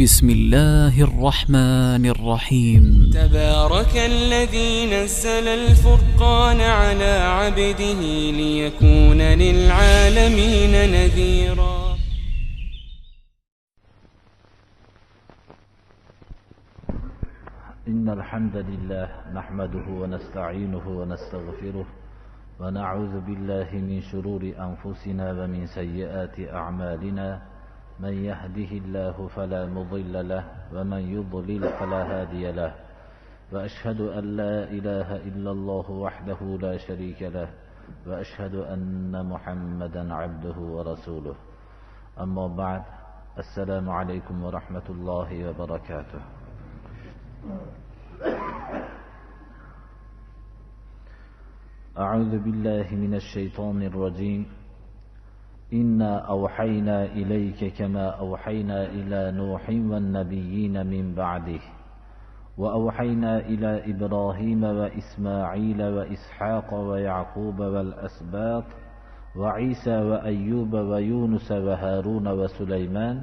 بسم الله الرحمن الرحيم. تبارك الذي نزل الفرقان على عبده ليكون للعالمين نذيرا. إن الحمد لله نحمده ونستعينه ونستغفره ونعوذ بالله من شرور أنفسنا ومن سيئات أعمالنا، من يهده الله فلا مضل له ومن يضلل فلا هادي له، وأشهد أن لا إله إلا الله وحده لا شريك له، وأشهد أن محمدا عبده ورسوله. أما بعد، السلام عليكم ورحمة الله وبركاته. أعوذ بالله من الشيطان الرجيم. إنا أوحينا إليك كما أوحينا إلى نوح والنبيين من بعده وأوحينا إلى إبراهيم وإسماعيل وإسحاق ويعقوب والأسباط وعيسى وأيوب ويونس وهارون وسليمان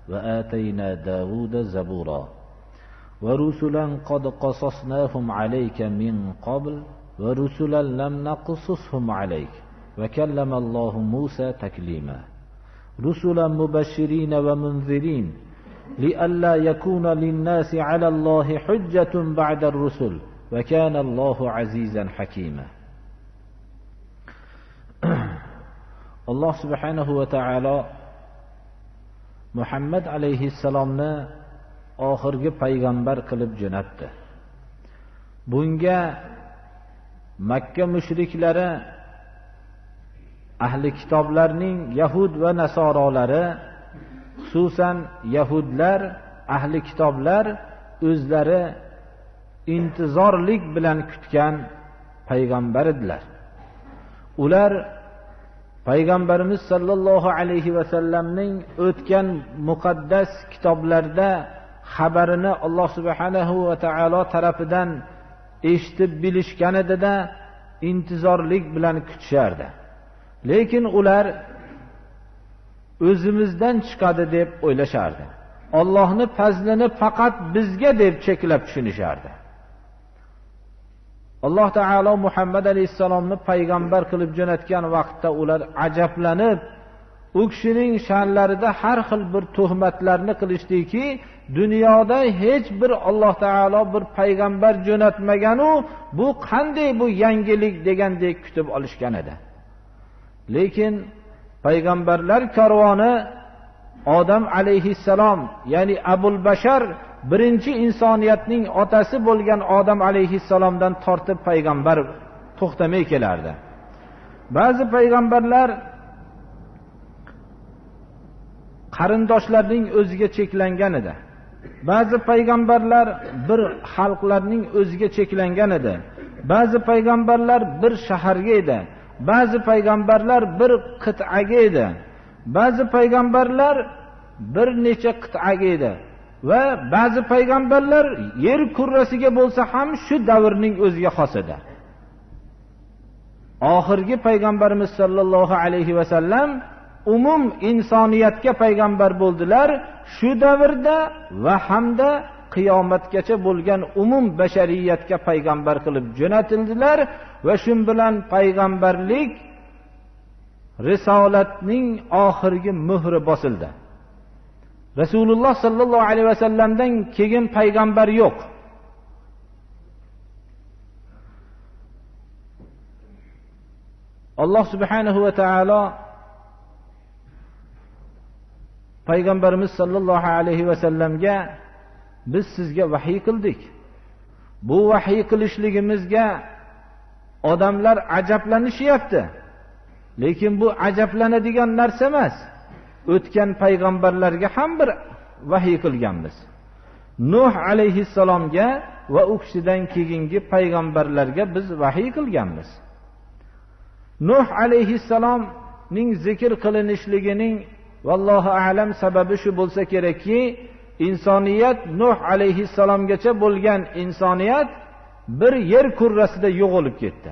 وآتينا داود زبورا ورسلا قد قصصناهم عليك من قبل ورسلا لم نقصصهم عليك وكلم الله موسى تكليما رسلا مبشرين ومنذرين لئلا يكون للناس على الله حجة بعد الرسل وكان الله عزيزا حكيما. Alloh subhanahu va taolo Muhammad alayhissalomni oxirgi payg'ambar qilib jo'natdi. Bunga Makka mushriklari, ahli kitoblarning yahud va nasorolari, xususan yahudlar, ahli kitoblar o'zlari intizorlik bilan kutgan payg'ambar edilar. Ular payg'ambarimiz sallallohu alayhi va sallamning o'tgan muqaddas kitoblarda xabarini Alloh subhanahu va taolo tarafidan eshitib bilishganida intizorlik bilan kutishardi. Lekin ular o'zimizdan chiqadi deb o'ylashardi. Allohning fazlini faqat bizga deb cheklab tushunishardi. Alloh taolo Muhammad alayhissalomni payg'ambar qilib jo'natgan vaqtda ular ajablanib, u kishining sha'nlarida har xil bir tuhmatlarni qilishdiki, dunyoda hech bir Alloh taolo bir payg'ambar jo'natmagan-u, bu qanday bu yangilik degandek kutib olishgan edi. Lekin payg'ambarlar karvoni Odam alayhissalom, ya'ni Abul Bashar, birinchi insoniyatning otasi bo'lgan Odam alayhissalomdan tortib payg'ambar to'xtamay kelardi. Ba'zi payg'ambarlar qarindoshlarning o'ziga cheklangan edi. Ba'zi payg'ambarlar bir xalqlarning o'ziga cheklangan edi. Ba'zi payg'ambarlar bir shaharga edi. Ba'zi payg'ambarlar bir qit'aga edi. Ba'zi payg'ambarlar bir necha qit'aga edi. Va ba'zi payg'ambarlar yer kurrasiga bo'lsa ham shu davrning o'ziga xos edi. Oxirgi payg'ambarimiz sallallohu alayhi va sallam umum insoniyatga payg'ambar bo'ldilar. Shu davrda va hamda qiyomatgacha bo'lgan umum bashariyatga payg'ambar qilib jo'natildilar va shu bilan payg'ambarlik risolatning oxirgi muhri bosildi. Rasululloh sallallohu alayhi vasallamdan keyin payg'ambar yo'q. Alloh subhanahu va taolo payg'ambarimiz sallallohu alayhi vasallamga biz sizga vahiy qildik. Bu vahiy qilishligimizga odamlar ajablanishyapti. Lekin bu ajablanadigan narsa emas. O'tgan payg'ambarlarga ham bir vahiy qilganmiz. Nuh alayhissalomga va u kishidan keyingi payg'ambarlarga biz vahiy qilganmiz. Nuh alayhissalomning zikr qilinishligining vallohu a'lam sababi shu bo'lsa kerakki, insoniyat Nuh alayhissalomgacha bo'lgan insoniyat bir yer kurrasida yo'qolib ketdi.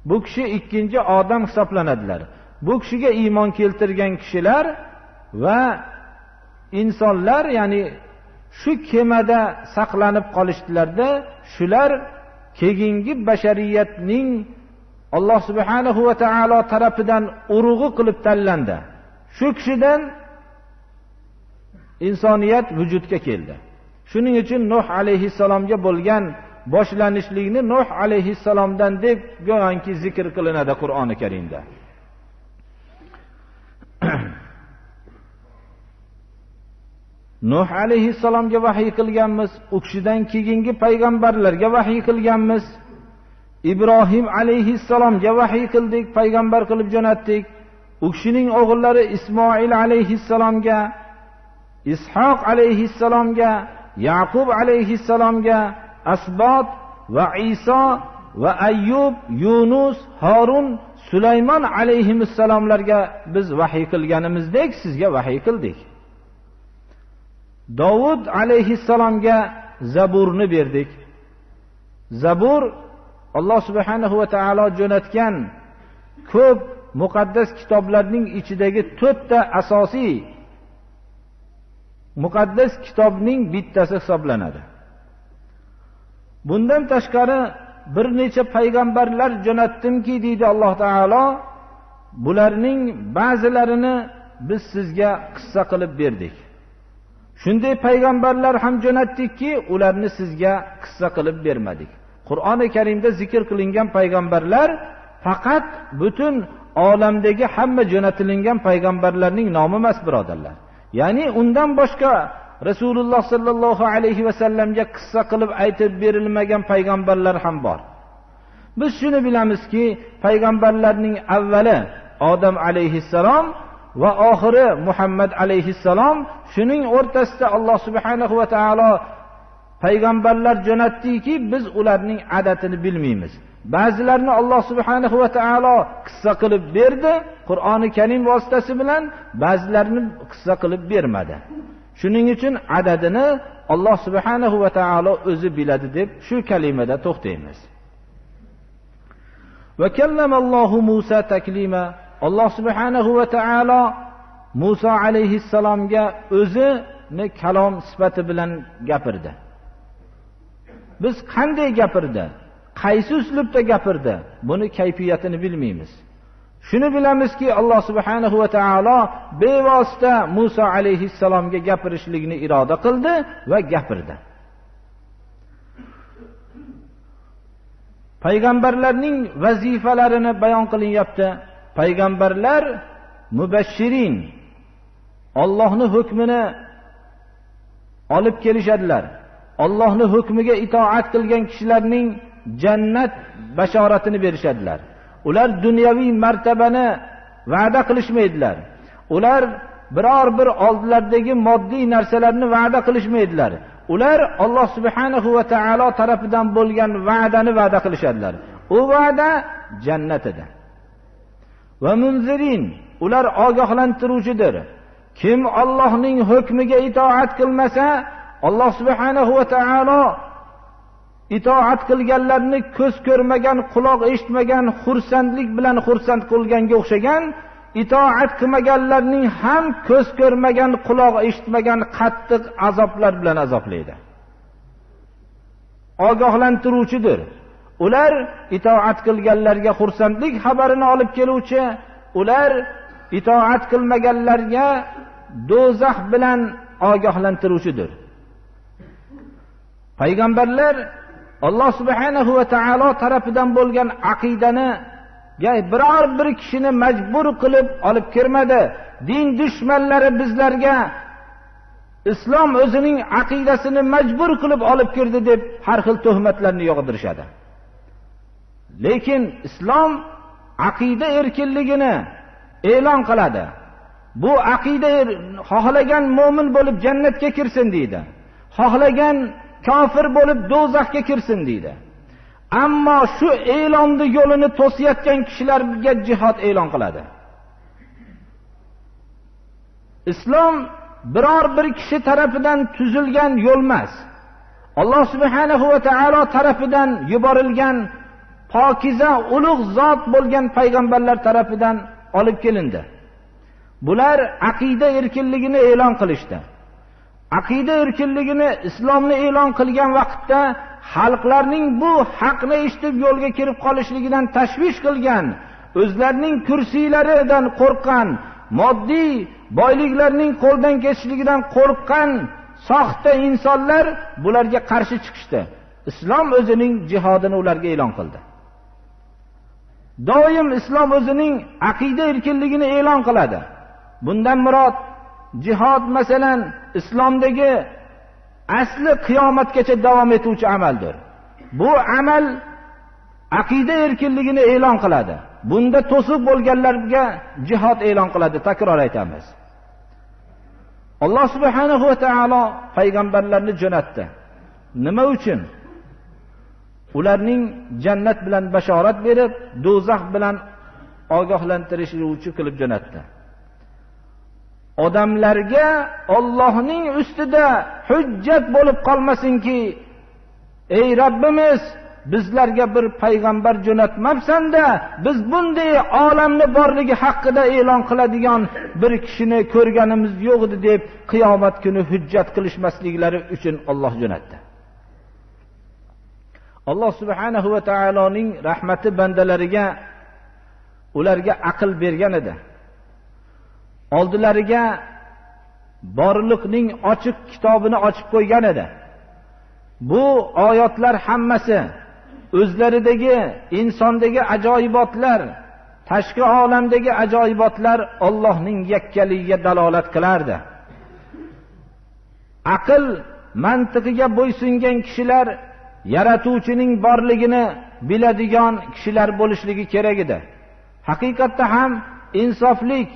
Bu kishi ikkinchi odam hisoblanadilar. Bu kishiga iymon keltirgan kishilar va insonlar, ya'ni shu kemada saqlanib qolishdilarda, shular keyingi bashariyatning Alloh subhanahu va taolo tarafidan urug'i qilib tanlandi. Shu kishidan insoniyat vujudga keldi. Shuning uchun Nuh alayhissalomga bo'lgan boshlanishlikni Nuh alayhissalomdan deb go'yoki zikr qilinadi Qur'oni Karimda. Nuh alayhissalomga vahiy qilganmiz, u kishidan keyingi payg'ambarlarga vahiy qilganmiz. Ibrohim alayhissalomga vahiy qildik, payg'ambar qilib jo'natdik. U kishining o'g'illari Ismoil alayhissalomga, Ishoq alayhissalomga, Yaqub alayhissalomga, Asbot va Iso va Ayyub, Yunus, Harun, Sulaymon alayhissalomlarga biz vahiy qilganimizdek sizga vahiy qildik. Davud alayhissalomga Zaburni berdik. Zabur Alloh subhanahu va taolo jo'natgan ko'p muqaddas kitoblarning ichidagi 4 ta asosiy muqaddas kitobning bittasi hisoblanadi. Bundan tashqari bir necha payg'ambarlar jo'natdimki, deydi Alloh taolo, bularning ba'zilarini biz sizga qissa qilib berdik. Shunday payg'ambarlar ham jo'natdikki, ularni sizga qissa qilib bermadik. Qur'oni Karimda zikr qilingan payg'ambarlar faqat butun olamdagi hamma jo'natilingan payg'ambarlarning nomi emas, birodarlar. Ya'ni undan boshqa Rasululloh sallallohu alayhi va sallamga qissa qilib aytib berilmagan payg'ambarlar ham bor. Biz shuni bilamizki, payg'ambarlarning avvali Odam alayhissalom va oxiri Muhammad alayhissalom, shuning o'rtasida Alloh subhanahu va taolo payg'ambarlar jo'natdiki, biz ularning adatini bilmaymiz. Ba'zilarini Alloh subhanahu va taolo qissa qilib berdi Qur'oni Karim vositasi bilan, ba'zilarini qissa qilib bermadi. Shuning uchun adadini Alloh subhanahu va taolo o'zi biladi deb shu kalimada to'xtaymiz. Va kallamallohu Musa taklima. Alloh subhanahu va taolo Musa alayhissalomga o'zini kalom sifati bilan gapirdi. Biz qanday gapirdi, qaysi uslubda gapirdi, buni kayfiyatini bilmaymiz. Shuni bilamizki, Alloh subhanahu va taolo bevosita Musa alayhissalomga gapirishlikni iroda qildi va gapirdi. Payg'ambarlarning vazifalarini bayon qilinyapti. Payg'ambarlar mubashshirin, Allohning hukmini olib kelishadilar. Allohning hukmiga itoat qilgan kishilarning jannat bashoratini berishadilar. Ular dunyoviy martabani va'da qilishmaydilar. Ular biror bir oldilaridagi moddiy narsalarni va'da qilishmaydilar. Ular Alloh subhanahu va taolo tarafidan bo'lgan va'dani va'da qilishadilar. U va'da jannat edi. Va munzirin, ular ogohlantiruvchidir. Kim Allohning hukmiga itoat qilmasa, Alloh subhanahu va taolo itoat qilganlarni ko'z ko'rmagan, quloq eshitmagan xursandlik bilan xursand qilganga o'xshagan, itoat qilmaganlarning ham ko'z ko'rmagan, quloq eshitmagan qattiq azoblar bilan azoblaydi. Ogohlantiruvchidir. Ular itoat qilganlarga xursandlik xabarini olib keluvchi, ular itoat qilmaganlarga do'zax bilan ogohlantiruvchidir. Payg'ambarlar Alloh subhanahu va taolo tarafidan bo'lgan aqidani biror bir kishini majbur qilib olib kirmadi. Din dushmanlari bizlarga islom o'zining aqidasini majbur qilib olib kirdi deb har xil tuhmatlarni yog'dirishadi. Lekin islom aqida erkinligini e'lon qiladi. Bu aqida xohlagan mo'min bo'lib jannatga kirsin deydi. Xohlagan kofir bo'lib do'zaxga kirsin deydi. Ammo shu e'lonni yo'lini to'sayotgan kishilarga jihad e'lon qiladi. Islom biror bir kishi tarafidan tuzilgan yo'l emas. Alloh subhanahu va taolo tarafidan yuborilgan pokiza ulug' zot bo'lgan payg'ambarlar tarafidan olib kelindi. Bular aqida erkinligini e'lon qilishdi. Aqida erkinligini, islomni e'lon qilgan vaqtda xalqlarning bu haqni eshitib yo'lga kirib qolishligidan tashvish qilgan, o'zlarining kursiylaridan qo'rqqan, moddiy boyliklarning qo'ldan ketishligidan qo'rqqan soxta insonlar bularga qarshi chiqishdi. Islom o'zining jihodini ularga e'lon qildi. Doim islom o'zining aqida erkinligini e'lon qiladi. Bundan murod jihod, masalan, islomdagi asli qiyomatgacha davom etuvchi amaldir. Bu amal aqida erkinligini e'lon qiladi. Bunda to'siq bo'lganlarga jihod e'lon qiladi, takror aytamiz. Alloh subhanahu va taolo payg'ambarlarni jo'natdi. Nima uchun? Ularning jannat bilan bashorat berib, do'zax bilan ogohlantirishuvchi qilib jo'natdi. Odamlarga Allohning ustida hujjat bo'lib qolmasinki, ey Rabbimiz, bizlarga bir payg'ambar jo'natmabsan-da, biz bunday olamni borligi haqida e'lon qiladigan bir kishini ko'rganimiz yo'q edi deb qiyomat kuni hujjat qilishmasliklari uchun Alloh jo'natdi. Alloh subhanahu va taoloning rahmati bandalariga ularga aql bergan edi. Oldilariga borliqning ochiq kitobini ochib qo'ygan edi. Bu oyatlar hammasi o'zlaridagi insondagi ajoyibotlar, tashqi olamdagi ajoyibotlar Allohning yakkaligiga dalolat qilardi. Aql mantiqiga bo'ysungan kishilar yaratuvchining borligini biladigan kishilar bo'lishligi kerak edi. Haqiqatda ham insoflik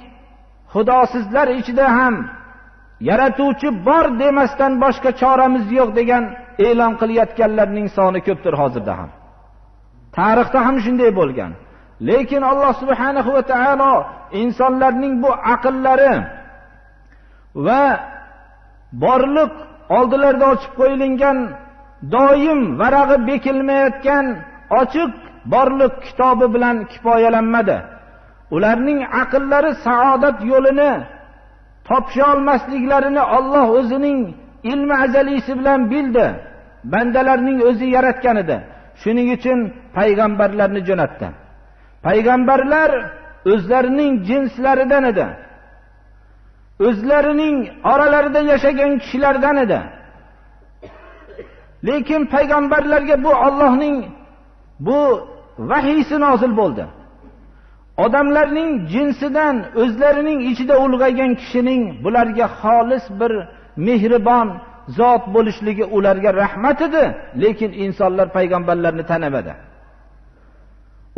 xudosizlar ichida ham yaratuvchi bor demasdan boshqa choramiz yo'q degan e'lon qilayotganlarning soni ko'pdir hozirda ham. Tarixda ham shunday bo'lgan. Lekin Alloh subhanahu va taolo insonlarning bu aqllari va borliq oldilarida ochib qo'yilgan doim varag'i bekilmayotgan ochiq borliq kitobi bilan kifoyalanmadi. Ularning aqllari saodat yo'lini topisha olmasliklarini Alloh o'zining ilmi azalisi bilan bildi. Bandalarning o'zi yaratgan edi. Shuning uchun payg'ambarlarni jo'natdi. Payg'ambarlar o'zlarining jinslaridan edi. O'zlarining oralarida yashagan kishilardan edi. Lekin payg'ambarlarga bu Allohning bu vahiysi nozil bo'ldi. Odamlarning jinsidan o'zlarining ichida ulg'aygan kishining bularga xolis bir mehribon zot bo'lishligi ularga rahmat edi, lekin insonlar payg'ambarlarni tanimadi.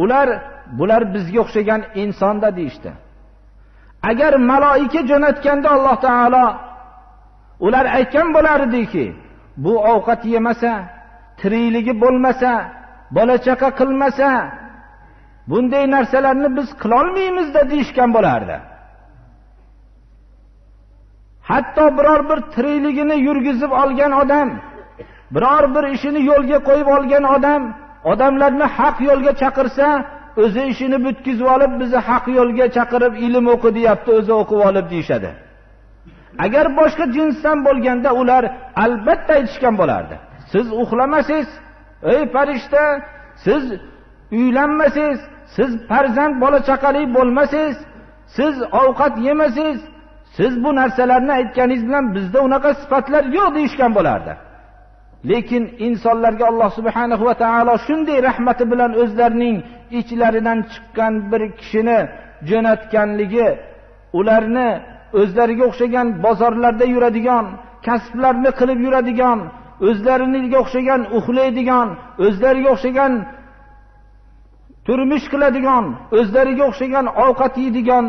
Ular bular bizga o'xshagan insonda deyishdi. Agar maloika jo'natganda Alloh taolo ular aytgan bo'lar ediki, bu ovqat yemasa, tirikligi bo'lmasa, bola chaqa qilmasa, bunday narsalarni biz qilolmaymiz-da deyishgan bo'lardi. Hatto biror bir tirikligini yurgizib olgan odam, biror bir ishini yo'lga qo'yib olgan odam, odamlarni haq yo'lga chaqirsa, o'zi ishini bitkizib olib, bizni haq yo'lga chaqirib ilm o'qi deyapti, o'zi o'qib olib deyishadi. Agar boshqa jinsdan bo'lganda ular albatta aytishgan bo'lardi. Siz uxlamasangiz, ey farishta, siz uylanmasangiz, siz farzand bola chaqali bo'lmasangiz, siz ovqat yemasangiz, siz bu narsalarni aytganingiz bilan bizda unaqa sifatlar yo'q deyishgan bo'lardi. Lekin insonlarga Alloh subhanahu va taolo shunday rahmati bilan o'zlarining ichlaridan chiqqan bir kishini jo'natganligi, ularni o'zlariga o'xshagan bozorlarda yuradigan, kasblarni qilib yuradigan, o'zlariga o'xshagan uxlaydigan, o'zlariga o'xshagan turmush qiladigan, o'zlariga o'xshagan ovqat yeydigan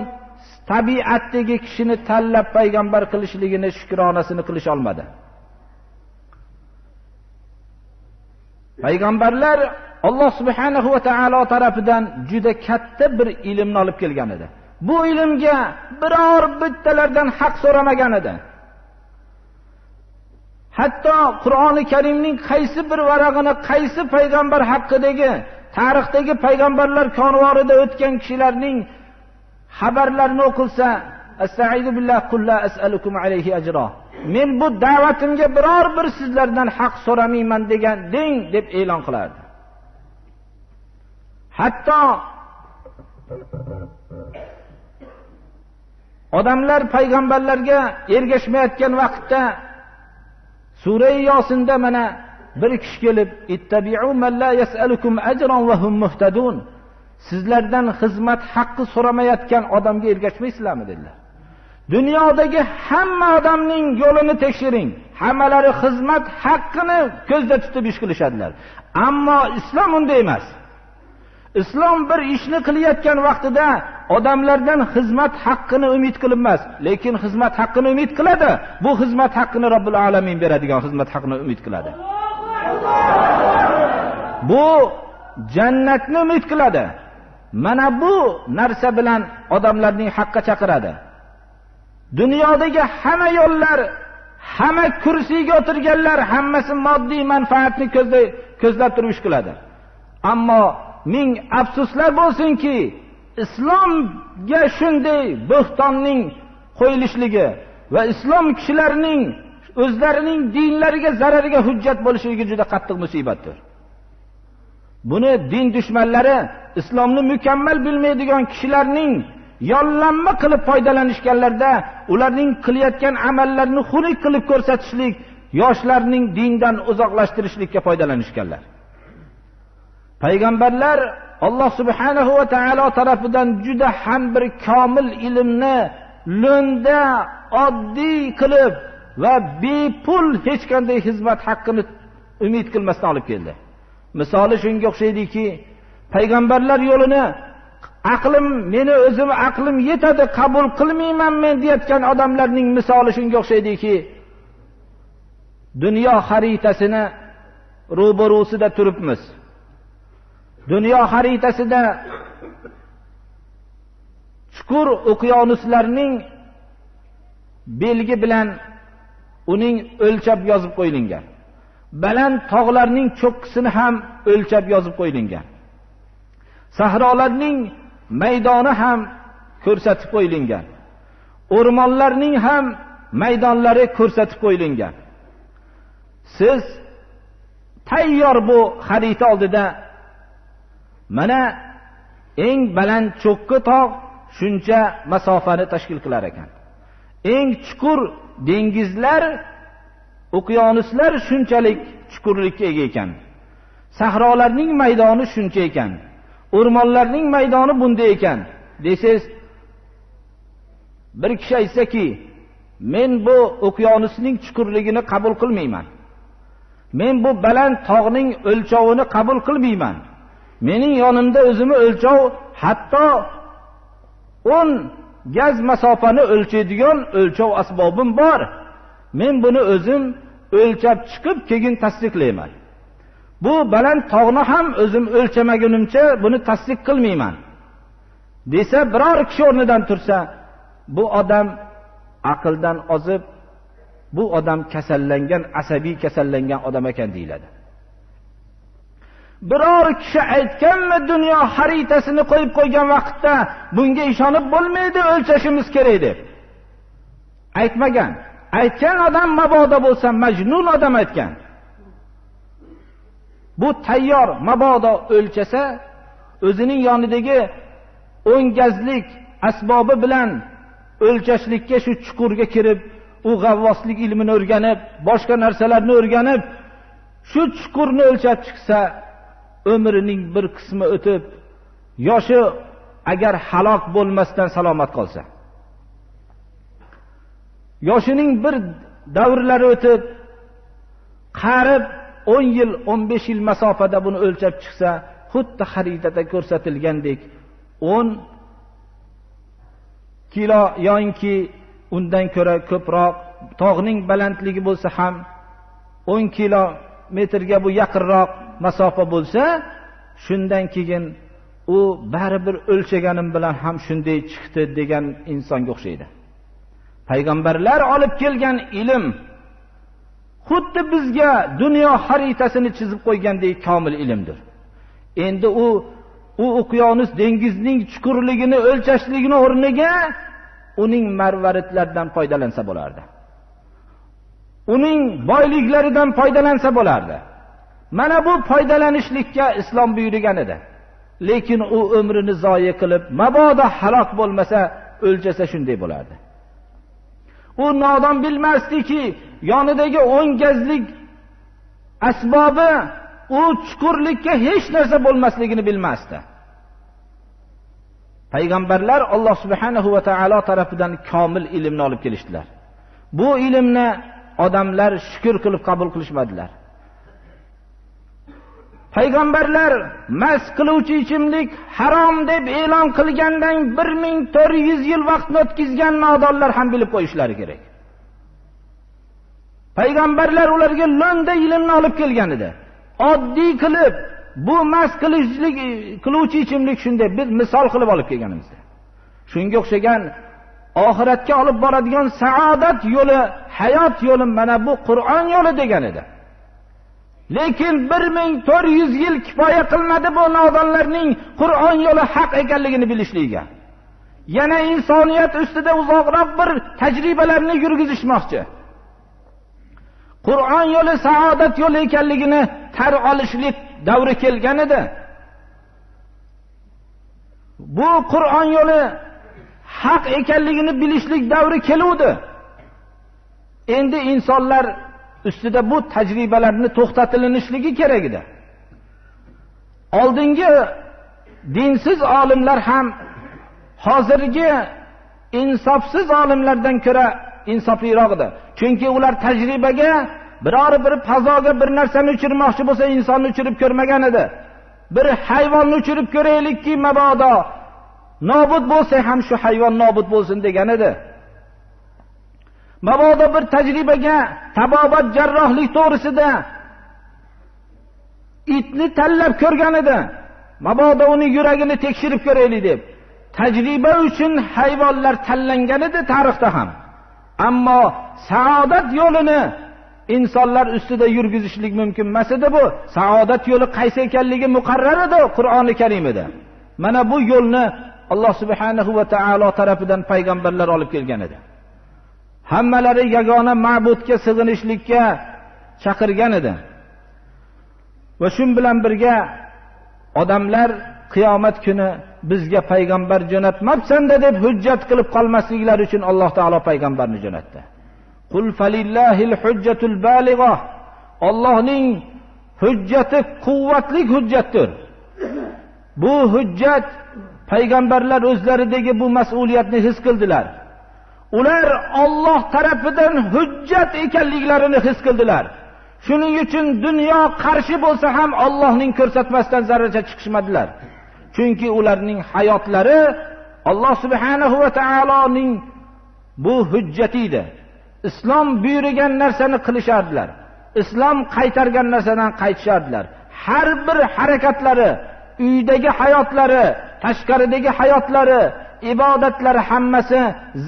tabiatdagi kishini tanlab payg'ambar qilishligini shukronasini qilish olmadi. Payg'ambarlar Alloh subhanahu va taolo tarafidan juda katta bir ilmni olib kelgan edi. Bu ilmga biror bittalardan haq so'ramagan edi. Hatto Qur'oni Karimning qaysi bir varag'ini qaysi payg'ambar haqidagi tarixdagi payg'ambarlar konvorida o'tgan kishilarning xabarlarini o'qilsa, astaizu billah qul la as'alukum alayhi ajra. Men bu da'vatimga biror bir sizlardan haq so'ramayman degan deng deb e'lon qilardi. Hatto odamlar payg'ambarlarga ergashmayotgan vaqtda Sura-i Yosinda mana bir kishi kelib ittabi'u man la yas'alukum ajran va hum muhtadun, sizlardan xizmat haqqi so'ramayotgan odamga ergashmaysizlarmi dedilar. Dunyodagi hamma odamning yo'lini tekshiring, hammalari xizmat haqqini ko'zda tutib ish qilishadilar. Ammo islom unday emas. Islom bir ishni qilayotgan vaqtida odamlardan xizmat haqqini umid qilmas, lekin xizmat haqqini umid qiladi. Bu xizmat haqqini Robbil alamin beradigan xizmat haqqini umid qiladi. Bu jannatni umid qiladi. Mana bu narsa bilan odamlarning haqqa chaqiradi. Dunyodagi hamma yo'llar, hamma kursiga o'tirganlar hammasi moddiy manfaatni ko'zlab turib ish qiladi. Ammo ming afsuslar bo'lsinki, islomga shunday bo'xtonning qo'yilishligi va islom kishilarining o'zlarining dinlariga zarariga hujjat bo'lishligi juda qattiq musibatdir. Buni din dushmanlari, islomni mukammal bilmaydigan kishilarning yollanma qilib foydalanishganlarda ularning qilayotgan amallarini xunuk qilib ko'rsatishlik, yoshlarning dindan uzoqlashtirishlikka foydalanishganlar. Payg'ambarlar Alloh subhanahu va taolo tarafidan juda ham bir komil ilmni lo'nda oddiy qilib va bepul hech qanday xizmat haqqini umid qilmasdan olib keldi. Misoli shunga o'xshaydiki, payg'ambarlar yo'lini aqlim, meni o'zim aqlim yetadi, qabul qilmayman men deyotgan odamlarning misoli shunga o'xshaydiki, dunyo xaritasini ro'barusida turibmiz. Dunyo xaritasida chuqur okeanuslarning belgi bilan uning o'lchab yozib qo'yilgan. Baland tog'larning cho'qqisini ham o'lchab yozib qo'yilgan. Sahrolarning maydoni ham ko'rsatib qo'yilgan. O'rmonlarning ham maydonlari ko'rsatib qo'yilgan. Siz tayyor bu xarita oldida mana eng baland cho'qqi tog' shuncha masofani tashkil qilar ekan. Eng chuqur dengizlar, okeanuslar shunchalik chuqurlikka ega ekan. Sahrolarning maydoni shuncha ekan. O'rmonlarning maydoni bunday ekan desangiz, bir kishi aytsaki, men bu okeanusning chuqurligini qabul qilmayman. Men bu baland tog'ning o'lchovini qabul qilmayman. Mening yonimda o'zimni o'lchov, hatto 10 gaz masofani o'lchaydigan o'lchov asbobim bor. Men buni o'zim o'lchab chiqib keyin tasdiqlayman. Bu baland tog'ni ham o'zim o'lchamagunimcha buni tasdiq qilmayman desa, biror kishi o'rnidan tursa, bu odam aqldan ozib, bu odam kasallangan, asabiy kasallangan odam ekan deyiladi. Biror kishi aytganmi dunyo xaritasini qo'yib qo'ygan vaqtda bunga ishonib bo'lmaydi, o'lchashimiz kerak deb aytmagan. Aytgan odam mabodo bo'lsa majnun odam aytgan. Bu tayyor mabodo o'lchasa, o'zining yonidagi 10 gazlik asbobi bilan o'lchashlikka shu chuqurga kirib, u g'avvoslik ilmini o'rganib, boshqa narsalarni o'rganib, shu chuqurni o'lchab chiqsa, umrining bir qismi o'tib, yoshi agar halok bo'lmasdan salomat qolsa, yoshining bir davrlari o'tib, qarib 10 yil, 15 yil masofada buni o'lchab chiqsa, xuddi xaritada ko'rsatilgandek 10 kilo yoki undan ko'ra ko'proq tog'ning balandligi bo'lsa ham 10 kilometrga bu yaqinroq masofa bo'lsa, shundan keyin u baribir o'lchaganim bilan ham shunday chiqdi degan insonga o'xshaydi. Payg'ambarlar olib kelgan ilm xuddi bizga dunyo xaritasini chizib qo'ygandek komil ilmdir. Endi u okeanus dengizning chuqurligini o'lchashligini o'rniga uning marvaridlardan foydalansa bo'lardi. Uning boyliklaridan foydalansa bo'lardi. Mana bu foydalanishlikka islom buyurgan edi. Lekin u umrini zoyi qilib, mabodo halok bo'lmasa, o'lchasa shunday bo'lardi. U nodon bilmasdiki, yonidagi 10 gazlik asbobi u chuqurlikka hech narsa bo'lmasligini bilmasdi. Payg'ambarlar Alloh subhanahu va taolo tarafidan komil ilmni olib kelishdilar. Bu ilmni odamlar shukr qilib qabul qilishmadilar. Payg'ambarlar mast qiluvchi ichimlik harom deb e'lon qilgandan 1400 yil vaqtni o'tkazgan nodonlar ham bilib qo'yishlari kerak. Payg'ambarlar ularga lo'nda ilmni olib kelgan edi. Oddiy qilib bu mast qiluvchi ichimlik shunday biz misol qilib olib kelganimizda. Shunga o'xshagan oxiratga olib boradigan saodat yo'li, hayot yo'li mana bu Qur'on yo'li degan edi. Lekin 1400 yil kifoya qilmadi bu nodonlarning Qur'on yo'li haq ekanligini bilishligiga. Yana insoniyat ustida uzoqroq bir tajribalarni yurgizishmoqchi. Qur'on yo'li saodat yo'li ekanligini tar olishlik davri kelgan edi. Bu Qur'on yo'li haq ekanligini bilishlik davri keluvdi. Endi insonlar ustida bu tajribalarni to'xtatilishligi kerak edi. Oldingi dinsiz olimlar ham hozirgi insofsiz olimlardan ko'ra insofliroq edi. Chunki ular tajribaga biror bir fazoga bir narsani uchirmoqchi bo'lsa, insonni uchirib ko'rmagan edi. Bir hayvonni uchirib ko'raylikki, mabodo nobud bo'lsa ham shu hayvon nobud bo'lsin degan edi. Mabodo bir tajribaga tabobat jarrohlik to'g'risida itni tanlab ko'rgan edi. Mabodo uning yuragini tekshirib ko'raylik deb. Tajriba uchun hayvonlar tanlangan edi tarixda ham. Ammo saodat yo'lini insonlar ustida yurgizishlik mumkin emas edi bu. Saodat yo'li qaysi ekanligi muqarrar edi Qur'oni Karimida. Mana bu yo'lni Alloh subhanahu va taolo tarafidan payg'ambarlar olib kelgan edi. Hammalari yagona ma'budga sig'inishlikka chaqirgan edi. Va shun bilan birga odamlar qiyomat kuni bizga payg'ambar jo'natmabsan-da deb hujjat qilib qolmasliklari uchun Alloh taolo payg'ambarni jo'natdi. Qul falillahil hujjatul balig'a. Allohning hujjati quvvatli hujjatdir. Bu hujjat payg'ambarlar o'zlaridagi bu mas'uliyatni his qildilar. Ular Alloh tarafidan hujjat ekanliklarini his qildilar. Shuning uchun dunyo qarshi bo'lsa ham Allohning ko'rsatmasidan zarracha chiqishmadilar. Chunki ularning hayotlari Alloh subhanahu va taoloning bu hujjati edi. Islom buyurgan narsani qilishardilar. Islom qaytargan narsadan qaytishardilar. Har bir harakatlari, uydagi hayotlari, tashqaridagi hayotlari, ibodatlari hammasi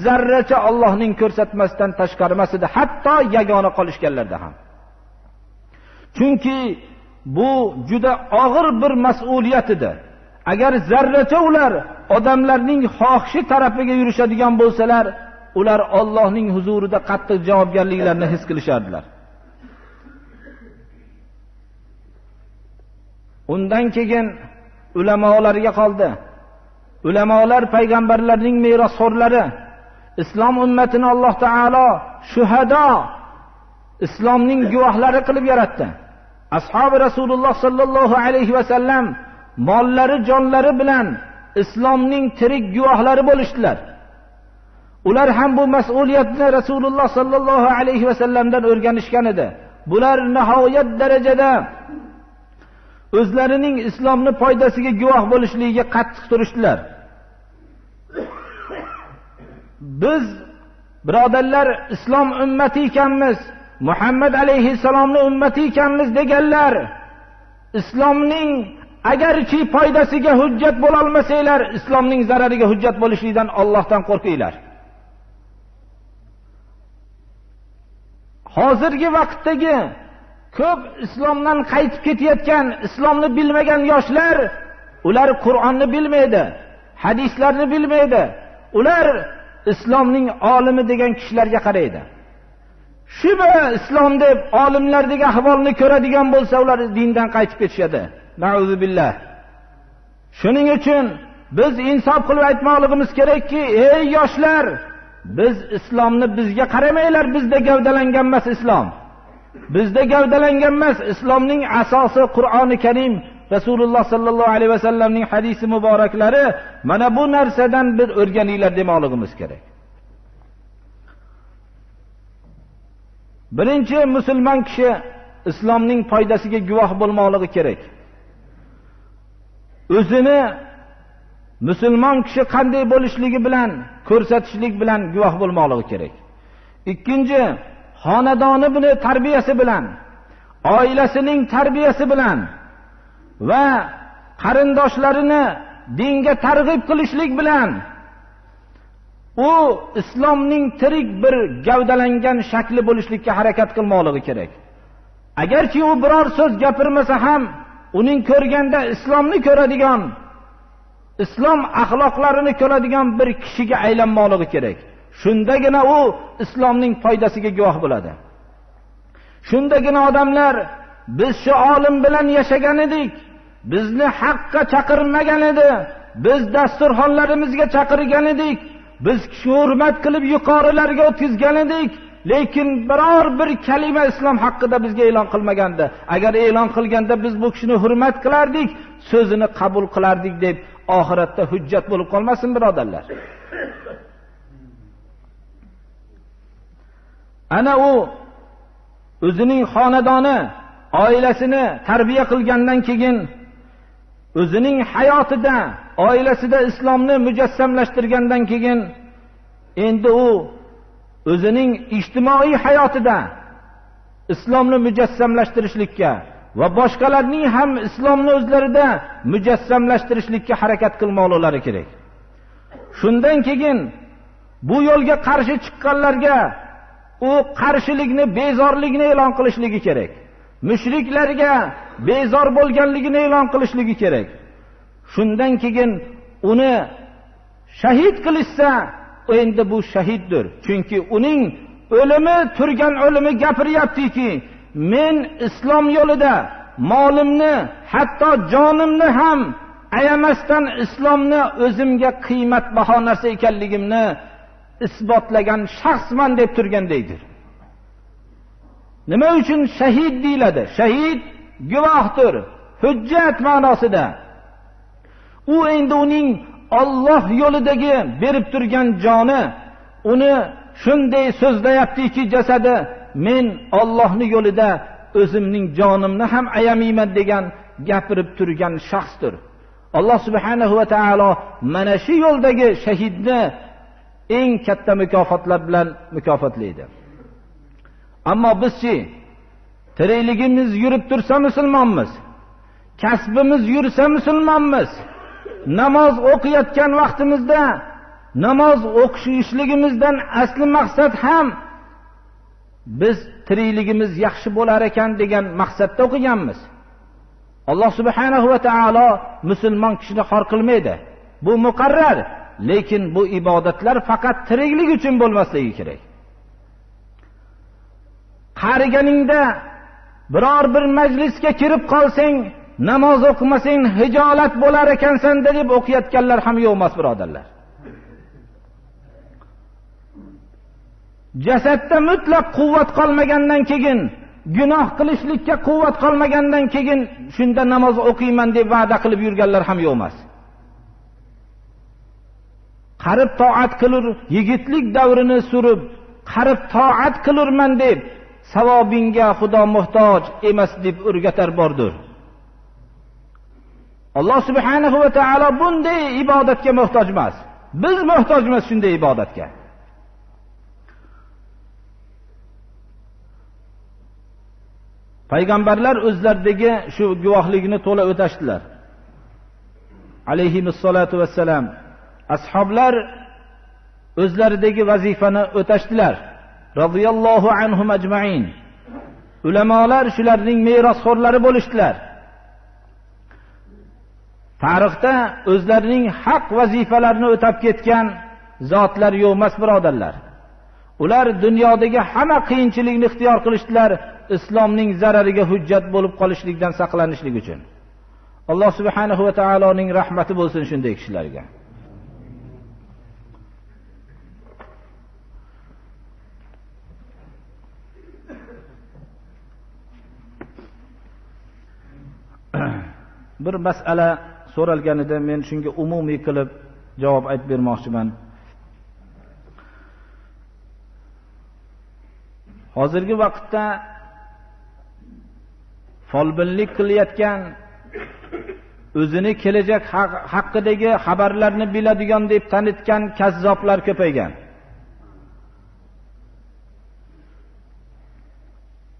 zarracha Allohning ko'rsatmasidan tashqari emas edi, hatto yagona qolishganlarda ham. Chunki bu juda og'ir bir mas'uliyat edi. Agar zarracha ular odamlarning xohishi tarafiga yurishadigan bo'lsalar, ular Allohning huzurida qattiq javobgarliklarini his qilishardilar. Undan keyin ulamolarga qoldi. Ulamolar payg'ambarlarning merosxo'rlari, islom ummatini Alloh taolo shuhado, islomning guvohlari qilib yaratdi. Ashabi Rasululloh sallallohu alayhi va sallam mollari, jonlari bilan islomning tirik guvohlari bo'lishdilar. Ular ham bu mas'uliyatni Rasululloh sallallohu alayhi va sallamdan o'rganishgan edi. Bular nihoyat darajada o'zlarining islomni foydasiga guvoh bo'lishligiga qattiq turishdilar. Biz birodarlar islom ummati ekanmiz, Muhammad alayhissalomning ummati ekanmiz deganlar, islomning agarchi foydasiga hujjat bo'la olmasanglar, islomning zarariga hujjat bo'lishlikdan Allohdan qo'rqinglar. Hozirgi vaqtdagi ko'p islomdan qaytib ketayotgan, islomni bilmagan yoshlar, ular Qur'onni bilmaydi, hadislarni bilmaydi. Ular islomning olimi degan kishilarga qaraydi. Shu islom deb olimlardagi ahvolni ko'radigan bo'lsa, ular dindan qaytib ketishadi. Na'uzu billah. Shuning uchun biz insof qilib aytmoqligimiz kerakki, ey yoshlar, biz islomni bizga qaramanglar, bizda gavdalangan emas islom. Bizda gavdalangan emas, islomning asosi Qur'oni Karim, Rasululloh sallallohu alayhi vasallamning hadisi muboraklari. Mana bu narsadan biz o'rganinglar demoqligimiz kerak. Birinchi, musulmon kishi islomning foydasiga guvoh bo'lmoqligi kerak. O'zini musulmon kishi qanday bo'lishligi bilan ko'rsatishlik bilan guvoh bo'lmoqligi kerak. Ikkinchi, xonadoni buni tarbiyasi bilan, oilasining tarbiyasi bilan va qarindoshlarini dinga targ'ib qilishlik bilan u islomning tirik bir gavdalangan shakli bo'lishlikka harakat qilmoqligi kerak. Agarchi u biror so'z gapirmasa ham, uning ko'rganda islomni ko'radigan, islom axloqlarini ko'radigan bir kishiga aylanmoqligi kerak. Shundagina u islomning foydasiga guvoh bo'ladi. Shundagina odamlar biz shu olim bilan yashagan edik, bizni haqqa chaqirmagan edi, biz dasturxonlarimizga chaqirgan edik, biz hurmat qilib yuqorilarga o'tkazgan edik, lekin biror bir kalima islom haqida bizga e'lon qilmagandi. Agar e'lon qilganda biz bu kishini hurmat qilardik, so'zini qabul qilardik deb oxiratda hujjat bo'lib qolmasin, birodarlar. Ana u o'zining xonadoni, oilasini tarbiya qilgandan keyin o'zining hayotida, oilasida islomni mujassamlashtirgandan keyin endi u o'zining ijtimoiy hayotida islomni mujassamlashtirishlikka va boshqalarning ham islomni o'zlarida mujassamlashtirishlikka harakat qilmoqlari kerak. Shundan keyin bu yo'lga qarshi chiqqanlarga u qarshilikni, bezorlikni e'lon qilishligi kerak. Mushriklarga bezor bo'lganligini e'lon qilishligi kerak. Shundan keyin uni shahid qilishsa, endi bu shahiddir. Chunki uning o'limi, turgan o'limi gapiryaptiki, men islom yo'lida molimni, hatto jonimni ham ayamasdan islomni o'zimga qiymatbaho narsa ekanligimni isbotlagan shaxsman deb turgandaydir. Nima uchun shahid deyiladi? Shahid guvohdir, hujjat ma'nosida. U endi uning Alloh yo'lidagi berib turgan joni uni shunday so'zlayaptiki jasadi, men Allohning yo'lida o'zimning jonimni ham ayamayman degan gapirib turgan shaxsdir. Alloh subhanahu va taolo mana shu yo'ldagi shahidni eng katta mukofotlar bilan mukofotlaydi. Ammo bizchi tirikligimiz yurib tursa musulmonmiz, kasbimiz yursa musulmonmiz, namoz o'qiyotgan vaqtimizda namoz o'qishligimizdan asli maqsad ham biz tirikligimiz yaxshi bo'lar ekan degan maqsadda o'qiganmiz. Alloh subhanahu va taolo musulmon kishini xor qilmaydi. Bu muqarrar, lekin bu ibodatlar faqat tiriklik uchun bo'lmasligi kerak. Qariganingda biror bir majlisga kirib qolsang, namoz o'qimasang hijolat bo'lar ekansan deb o'qiyotganlar ham yo'q emas, birodarlar. Jasadda mutlaq quvvat qolmagandan keyin, gunoh qilishlikka quvvat qolmagandan keyin shunda namoz o'qiyman deb va'da qilib yurganlar ham yo'q emas. Qarib toat qilur, yigitlik davrini surib, qarib toat qilurman deb savobingga Xudo muhtoj emas deb o'rgatar bordir. Alloh subhanahu va taolo bunday ibodatga muhtoj emas. Biz muhtojmiz shunday ibodatga. Payg'ambarlar o'zlaridagi shu guvohlikni to'la o'tashdilar. Alayhimussalatu vassalam. Ashoblar o'zlaridagi vazifani o'tashdilar. Radhiyallohu anhum ajma'in. Ulamolar shularning merosxo'rlari bo'lishdilar. Tarixda o'zlarining haq vazifalarini o'tab ketgan zotlar yo'q emas, birodarlar. Ular dunyodagi hamma qiyinchilikni ixtiyor qilishdilar, islomning zarariga hujjat bo'lib qolishlikdan saqlanishlik uchun. Alloh subhanahu va taoloning rahmati bo'lsin shunday kishilarga. Bir masala so'ralganida men shunga umumiy qilib javob aytib bermoqchiman. Hozirgi vaqtda folbinlik qilayotgan, o'zini kelajak haqidagi xabarlarni biladigan deb tanitgan kazzoblar ko'paygan.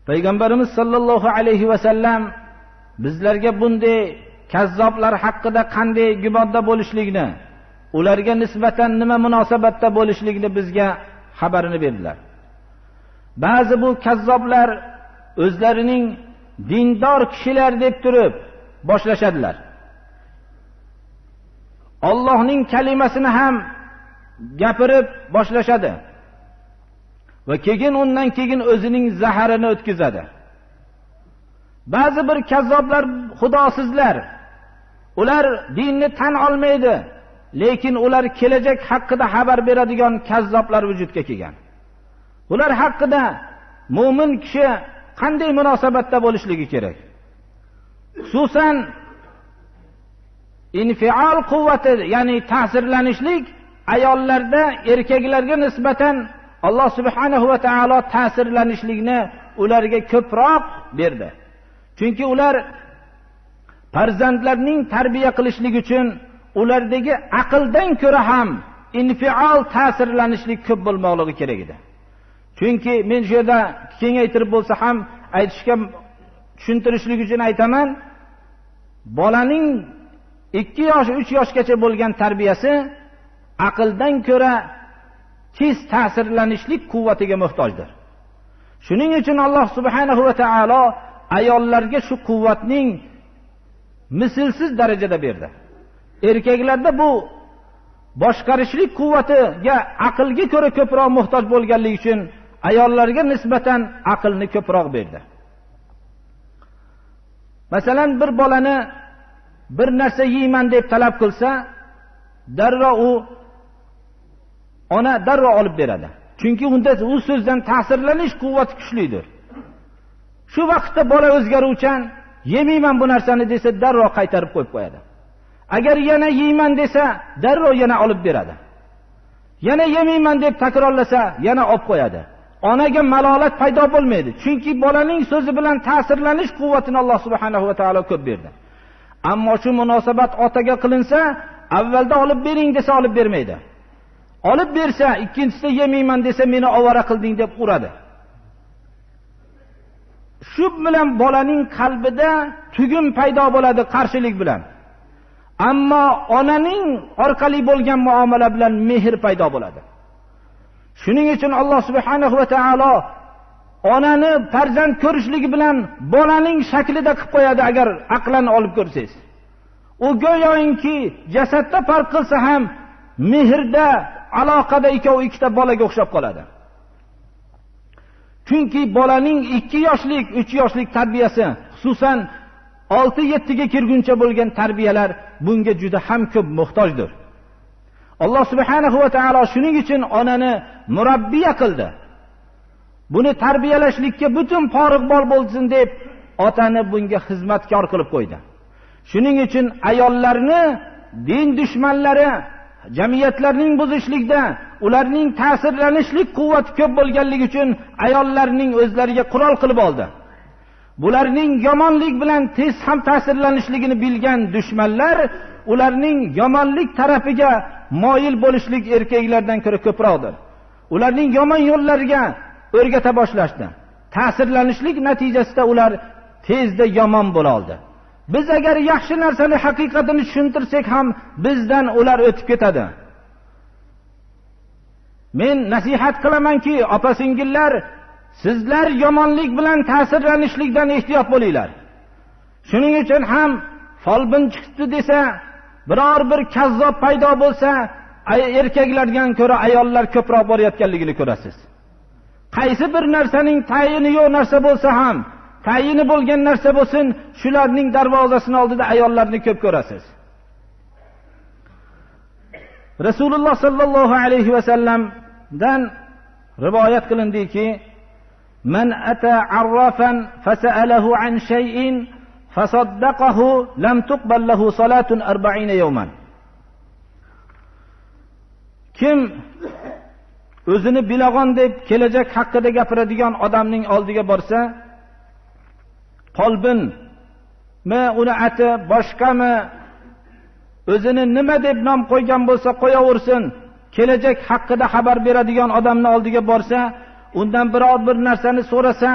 Payg'ambarimiz sallallohu alayhi va sallam bizlarga bunday kazzoblar haqida qanday gumonda bo'lishlikni, ularga nisbatan nima munosabatda bo'lishlikni bizga xabarini berdilar. Ba'zi bu kazzoblar o'zlarining dindor kishilar deb turib boshlashadilar. Allohning kalimasini ham gapirib boshlashadi va keyin undan keyin o'zining zaharini o'tkazadi. Ba'zi bir kazzoblar xudosizlar, ular dinni tan olmaydi, lekin ular kelajak haqida xabar beradigan kazzoblar vujudga kelgan. Ular haqida mo'min kishi qanday munosabatda bo'lishligi kerak? Xususan infial quvvati, ya'ni ta'sirlanishlik ayollarda erkaklarga nisbatan Alloh subhanahu va taolo ta'sirlanishlikni ularga ko'proq berdi. Chunki ular farzandlarning tarbiya qilishlik uchun ulardagi aqldan ko'ra ham infial ta'sirlanishlik ko'p bo'lmoqligi kerak edi. Chunki men shu yerda kengaytirib bo'lsa ham aytishga, tushuntirishlik uchun aytaman, bolaning 2 yosh, 3 yoshgacha bo'lgan tarbiyasi aqldan ko'ra tez ta'sirlanishlik quvvatiga muhtojdir. Shuning uchun Alloh subhanahu va taolo ayollarga shu quvvatning mislsiz darajada berdi. Erkaklarda bu boshqarishlik quvvatiga aqlga ko'ra ko'proq muhtoj bo'lganligi uchun ayollarga nisbatan aqlni ko'proq berdi. Masalan, bir bolani bir narsa yeyman deb talab qilsa, darrov u ona darrov olib beradi. Chunki unda u so'zdan ta'sirlanish quvvati kuchlidir. Shu vaqtda bola o'zgaruvchan, yemayman bu narsani desa darrov qaytarib qo'yib qo'yadi. Agar yana yeyman desa, darrov yana olib beradi. Yana yemayman deb takrorlasa, yana olib qo'yadi. Onaga malolat paydo bo'lmaydi. Chunki bolaning so'zi bilan ta'sirlanish quvvatini Alloh subhanahu va taolo ko'p berdi. Ammo shu munosabat otaga qilinsa, avvalda olib bering desa olib bermaydi. Olib bersa, ikkinchisida yemayman desa, meni ovora qilding deb uradi. Shu bilan bolaning qalbida tugun paydo bo'ladi qarshilik bilan. Ammo onaning orqali bo'lgan muomala bilan mehr paydo bo'ladi. Shuning uchun Alloh subhanahu va taolo onani farzand ko'rishligi bilan bolaning shaklida qilib qo'yadi agar aqlan olib ko'rsangiz. U go'yoki jasadda farq qilsa ham mehrda, aloqada ikkovi ikkita bolaga o'xshab qoladi. Chunki bolaning 2 yoshlik, 3 yoshlik tarbiyasi, xususan 6-7 ga kirguncha bo'lgan tarbiyalar bunga juda ham ko'p muhtojdir. Alloh subhanahu va taolo shuning uchun onani murabbiya qildi. Buni tarbiyalashlikka butun forig' bo'lsin deb otani bunga xizmatkor qilib qo'ydi. Shuning uchun ayollarni din dushmanlari jamiyatlarning buzishlikda ularning ta'sirlanishlik quvvati ko'p bo'lganligi uchun ayollarning o'zlariga qurol qilib oldi. Bularning yomonlik bilan tez ham ta'sirlanishligini bilgan dushmanlar ularning yomonlik tarafiga moyil bo'lishlik erkaklardan ko'ra ko'proqdir. Ularning yomon yo'llariga o'rgata boshlashdi. Ta'sirlanishlik natijasida ular tezda yomon bo'la oldi. Biz agar yaxshi narsani haqiqatini tushuntirsak ham bizdan ular o'tib ketadi. Men nasihat qilamanki, opa-singillar, sizlar yomonlik bilan ta'sirlanishlikdan ehtiyot bo'linglar. Shuning uchun ham folbin chiqdi desa, biror bir kazzob paydo bo'lsa, erkaklardan ko'ra ayollar ko'proq borayotganligini ko'rasiz. Qaysi bir narsaning tayini yo'q narsa bo'lsa ham, tayini bo'lgan narsa bo'lsin, shularning darvozasini oldida ayollarni ko'p ko'rasiz. Rasululloh sallallohu alayhi va sallamdan rivoyat qilindiki, man ata arrafan fasa'alahu an shay'in fasaddaqahu lam tuqbal lahu salatun 40 yawman. Kim o'zini bilag'on deb kelajak haqida gapiradigan odamning oldiga borsa, folbinmi, uni ati boshqami, o'zini nima deb nom qo'ygan bo'lsa qo'yaversin, kelajak haqida xabar beradigan odamning oldiga borsa, undan biror bir narsani so'rasa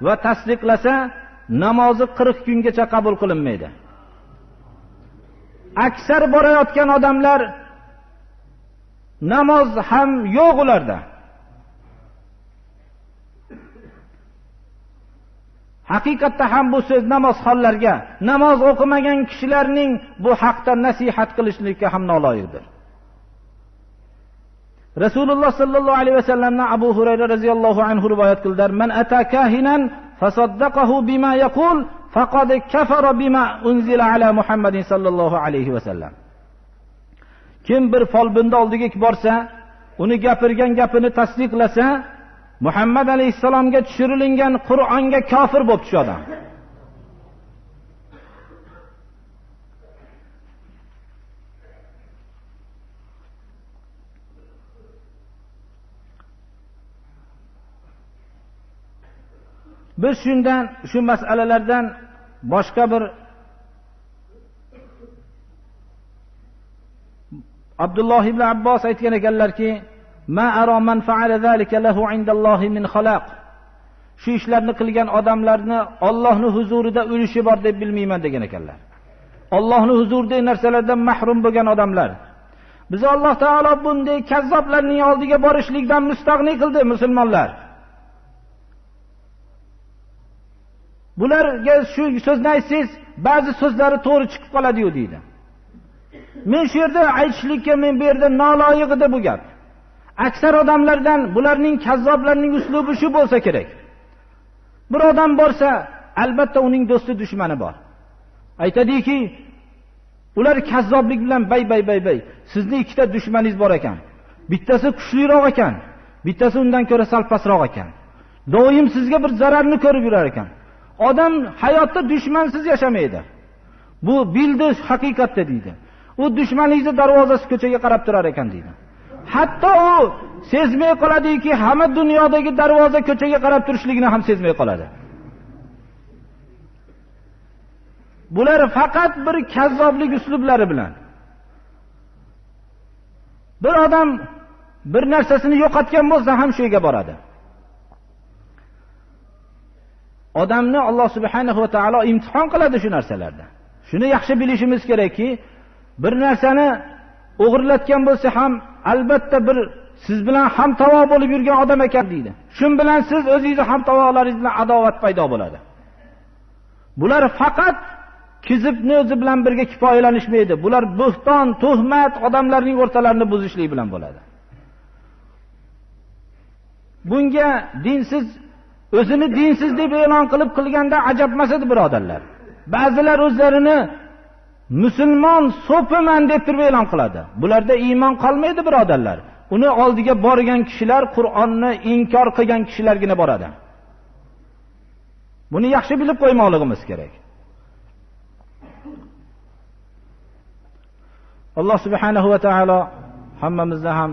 va tasdiqlasa, namozi 40 kungacha qabul qilinmaydi. Aksar borayotgan odamlar namoz ham yo'q ularda. Haqiqatda ham bu so'z namozxonlarga, namoz o'qimagan kishilarning bu haqda nasihat qilishlikka ham noloyiqdir. Rasululloh sallallohu alayhi vasallamdan Abu Hurayra radhiyallohu anhu rivoyat qildilar: "Man ata kahinan fasaddaqahu bima yaqul faqad kafara bima unzila ala Muhammadin sallallohu alayhi vasallam." Kim bir folbinni oldiga borsa, uni gapirgan gapini tasdiqlasa, Muhammad alayhissalomga tushirilgan Qur'onga kofir bo'lib tushadi. Biz shundan, shu masalalardan boshqa bir Abdulloh ibn Abbos aytgan ekanlarki, ma ara man fa'ala zalika lahu indallohi min xalaq. Shu ishlarni qilgan odamlarni Allohning huzurida ulushi bor deb bilmayman degan ekanlar. Allohning huzuridagi narsalardan mahrum bo'lgan odamlar. Biz Alloh taolo bunday kazzoblarning oldiga borishlikdan mustag'ni qildi musulmonlar. Bularga shu so'zni aytsangiz, ba'zi so'zlari to'g'ri chiqib qoladi-yu deydi. Men shu yerda aytishlikka men bu yerda noloyiq edi bu gap. Aksar odamlardan bularning kazzoblarning uslubi shu bo'lsa kerak. Bir odam borsa, albatta uning do'sti dushmani bor. Aytadiki, ular kazzoblik bilan bay bay bay bay, sizni ikkita dushmaningiz bor ekan. Bittasi kuchliroq ekan, bittasi undan ko'ra sal pastroq ekan. Doim sizga bir zararni ko'rib yurar ekan. Odam hayotda dushmansiz yashamaydi. Bu bildi haqiqatda deydi. U dushmaningizni darvozasi ko'chaga qarab turar ekan deydi. Hatto u sezmay qoladiki, hamma dunyodagi darvoza ko'chaga qarab turishligini ham sezmay qoladi. Bular faqat bir kazzoblik uslublari bilan. Bir odam bir narsasini yo'qotgan bo'lsa ham shu yerga boradi. Odamni Alloh subhanahu va taolo imtihon qiladi shu narsalarda. Shuni yaxshi bilishimiz kerakki, bir narsani o'g'irlatgan bo'lsa ham albatta bir siz bilan hamtavo bo'lib yurgan odam ekan deydi. Shun bilan siz o'zingizni hamtavolaringiz bilan adovat paydo bo'ladi. Bular faqat kizibni o'zi bilan birga kifoyalanishmaydi. Bular bo'xton, tuhmat, odamlarning o'rtalarini buzishlik bilan bo'ladi. Bunga dinsiz, o'zini dinsiz deb e'lon qilib qilganda ajabmas edi birodarlar. Ba'zilar o'zlarini musulmon so'piman deb turib e'lon qiladi. Bularda iymon qolmaydi birodarlar. Uni oldiga borgan kishilar Qur'onni inkor qilgan kishilargina boradi. Buni yaxshi bilib qo'ymoqligimiz kerak. Alloh subhanahu va taolo hammamizni ham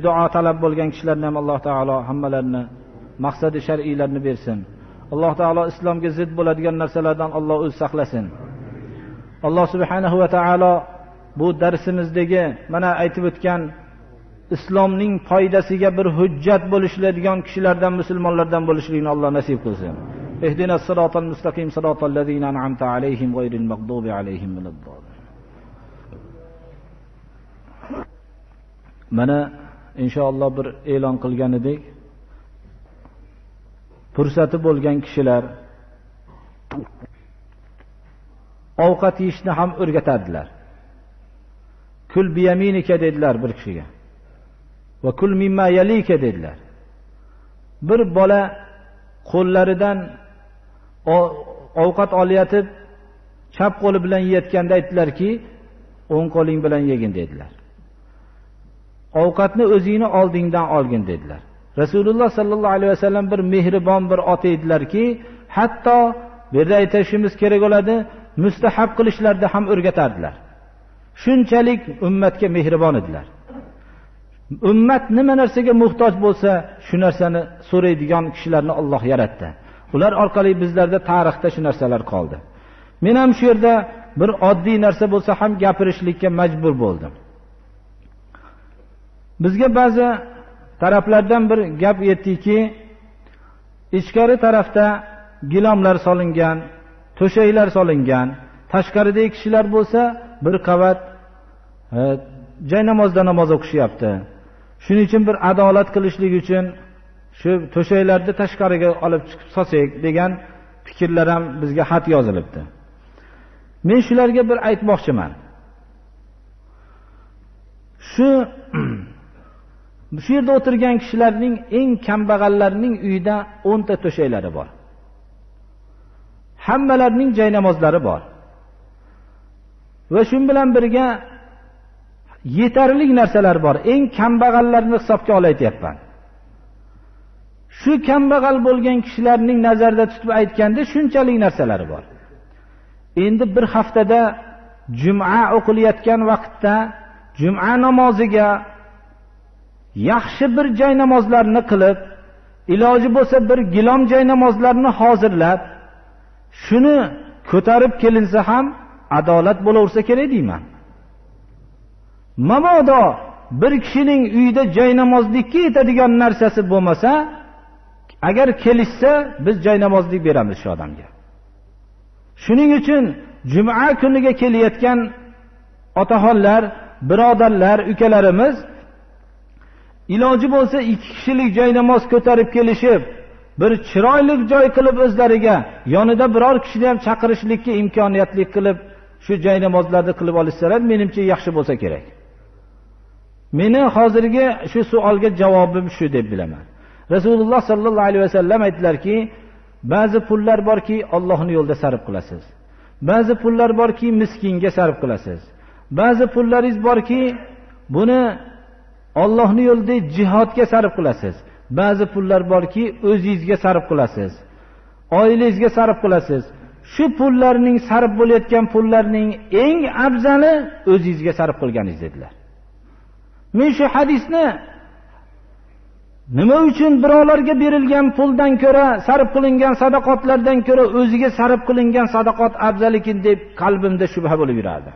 duo talab bo'lgan kishilarni ham Alloh taolo hammalarini maqsadi shar'iylarni bersin. Alloh taolo islomga zid bo'ladigan narsalardan Alloh o'zi saqlasin. Alloh subhanahu va taolo bu darsimizdagi mana aytib o'tgan islomning foydasiga bir hujjat bo'lishadigan kishilardan, musulmonlardan bo'lishligini Alloh nasib qilsin. Ihdinas siratal mustaqim siratal ladzina an'amta alayhim g'ayril mag'dubi alayhim valaddallin. Mana inshaalloh bir e'lon qilgan edik. Fursati bo'lgan kishilar ovqat yeyishni ham o'rgatadilar. Kul biyaminika dedilar bir kishiga. Va kul mimma yalika dedilar. Bir bola qo'llaridan ovqat olayotib, chap qo'li bilan yeyotganda aytdilarki, o'ng qo'ling bilan yegin dedilar. Ovqatni o'zingni oldingdan olgin dedilar. Rasululloh sallallohu alayhi vasallam bir mehribon bir ota edilarki, hatto bu yerda aytishimiz kerak bo'ladi, mustahab qilishlarda ham o'rgatardilar. Shunchalik ummatga mehribon edilar. Ummat nima narsaga muhtoj bo'lsa, shu narsani so'raydigan kishilarni Alloh yaratdi. Ular orqali bizlarda tarixda shu narsalar qoldi. Men ham shu yerda bir oddiy narsa bo'lsa ham gapirishlikka majbur bo'ldim. Bizga ba'zi taraflardan bir gap yetdiki, ichkari tarafda gilomlar solingan, to'shaklar solingan, tashqaridagi kishilar bo'lsa bir qavat joy namozda namoz o'qishyapti. Shuning uchun bir adolat qilishlik uchun shu to'shaklarni tashqariga olib chiqib solsak degan fikrlar ham bizga xat yozilibdi. Men shularga bir aytmoqchiman. Shu yerda o'tirgan kishilarning eng kambag'allarining uyida 10 ta to'shaklari bor. Hammalarining joy namozlari bor. Va shu bilan birga yetarli narsalar bor. Eng kambag'allarni hisobga olayapman. Shu kambag'al bo'lgan kishilarning nazarda tutib aytganda shunchalik narsalari bor. Endi bir haftada juma o'qilayotgan vaqtda juma namoziga yaxshi bir joy namozlarni qilib, iloji bo'lsa bir gilom joy namozlarni hozirlab, shuni ko'tarib kelinsa ham adolat bo'laversa kerak deyman. Mabodo bir kishining uyida joy namozlikka yetadigan narsasi bo'lmasa, agar kelishsa biz joy namozlik beramiz shu odamga. Shuning uchun juma kuniga kelayotgan otaxonlar, birodarlar, ukalarimiz iloji bo'lsa 2 kishilik joy namoz ko'tarib kelishib, bir chiroyli joy qilib o'zlariga, yonida biror kishini ham chaqirishlikka imkoniyatli qilib shu joy namozlarni qilib olishsalar, menimcha yaxshi bo'lsa kerak. Meni hozirgi shu savolga javobim shu deb bilaman. Rasululloh sallallohu alayhi vasallam aytdilarki, ba'zi pullar borki, Allohning yo'lida sarf qilasiz. Ba'zi pullar borki, miskinga sarf qilasiz. Ba'zi pullaringiz borki, buni Allohning yo'lida jihodga sarf qilasiz. Ba'zi pullar borki, o'zingizga sarf qilasiz. Oilangizga sarf qilasiz. Shu pullarning sarf bo'layotgan pullarning eng afzali o'zingizga sarf qilganingiz dedilar. Men shu hadisni nima uchun birovlarga berilgan puldan ko'ra, sarf qilingan sadaqotlardan ko'ra o'ziga sarf qilingan sadaqot afzal ekan deb qalbimda shubha bo'lib yurardi.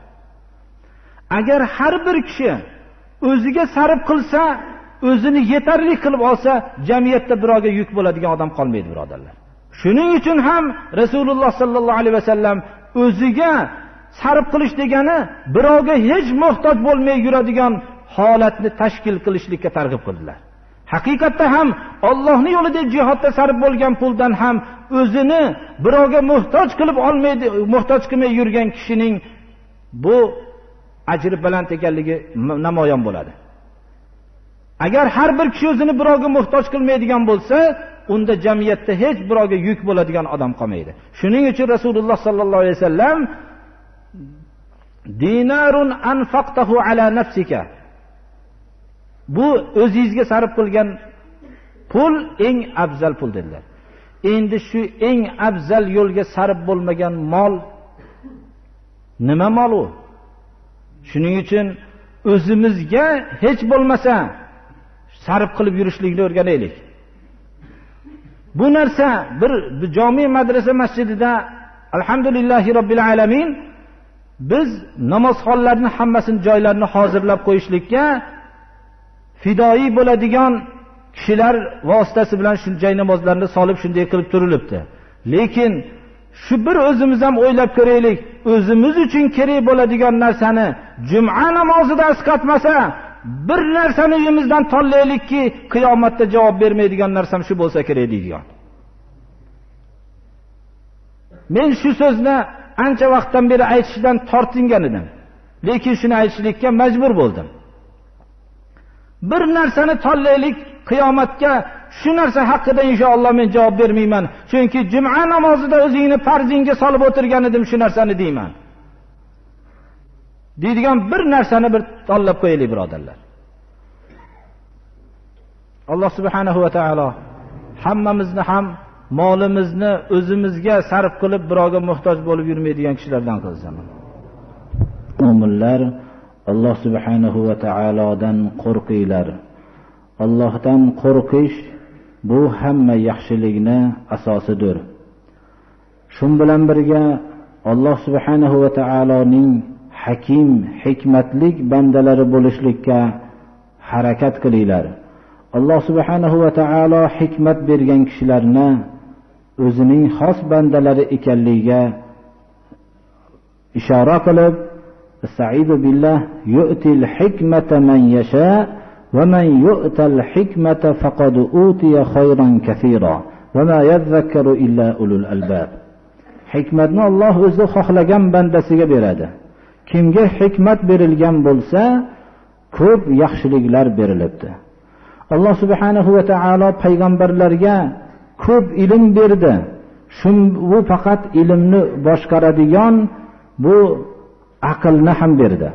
Agar har bir kishi o'ziga sarf qilsa, o'zini yetarli qilib olsa, jamiyatda birovga yuk bo'ladigan odam qolmaydi, birodarlar. Shuning uchun ham Rasululloh sallallohu alayhi vasallam o'ziga sarf qilish degani birovga hech muhtoj bo'lmay yuradigan holatni tashkil qilishlikka targ'ib qildilar. Haqiqatda ham Allohning yo'lida jihodda sarf bo'lgan puldan ham o'zini birovga muhtoj qilib olmaydi, muhtoj qilmay yurgan kishining bu ajri baland ekanligi namoyon bo'ladi. Agar har bir kishi o'zini birovga muhtoj qilmaydigan bo'lsa, unda jamiyatda hech birovga yuk bo'ladigan odam qolmaydi. Shuning uchun Rasululloh sallallohu alayhi vasallam dinarun anfaqtahu ala nafsika, bu o'zingizga sarf qilgan pul eng afzal pul dedilar. Endi shu eng afzal yo'lga sarf bo'lmagan mol nima mol u? Shuning uchun o'zimizga hech bo'lmasa sarf qilib yurishlikni o'rganaylik. Bu narsa bir jami madrasa masjidida alhamdulillahi robbil alamin biz namozxonlarni hammasini joylarini hozirlab qo'yishlikka fidoyi bo'ladigan kishilar vositasi bilan shu joy namozlarini solib shunday qilib turilibdi. Lekin shu bir o'zimiz ham o'ylab ko'raylik, o'zimiz uchun kerak bo'ladigan narsani juma namozida asqatmasa, bir narsani uyimizdan tanlaylikki, qiyomatda javob bermaydigan narsam shu bo'lsa kerak deydigan. Men shu so'zni ancha vaqtdan beri aytishdan tortingan edim. Lekin shuni aytishlikka majbur bo'ldim. Bir narsani tanlaylik, qiyomatga shu narsa haqida inshaalloh men javob bermayman. Chunki juma namozida o'zingni farzingga solib o'tirgan edim shu narsani deyman. Deydigan bir narsani bir tanlab qo'yaylik birodarlar. Alloh subhanahu va taolo hammamizni ham molimizni o'zimizga sarf qilib birovga muhtoj bo'lib yurmaydigan kishilardan qilsin. Mo'minlar Alloh subhanahu va taolodan qo'rqinglar. Allohdan qo'rqish bu hamma yaxshilikni asosidir. Shun bilan birga Alloh subhanahu va taoloning hakim, hikmatlik bandalari bo'lishlikka harakat qilinglar. Alloh subhanahu va taolo hikmat bergan kishilarni o'zining xos bandalari ekanligiga ishora qilib, Estaizu billah yu'til hikmata man yasha va man yu'tal hikmata faqad utiya khayran kaseera va ma yadhakkaru illa ulul albab. Hikmatni Alloh o'zi xohlagan bandasiga beradi. Kimga hikmat berilgan bo'lsa, ko'p yaxshiliklar berilibdi. Alloh subhanahu va taolo payg'ambarlarga ko'p ilm berdi. Bu faqat ilmni boshqaradigan bu aqlni ham berdi.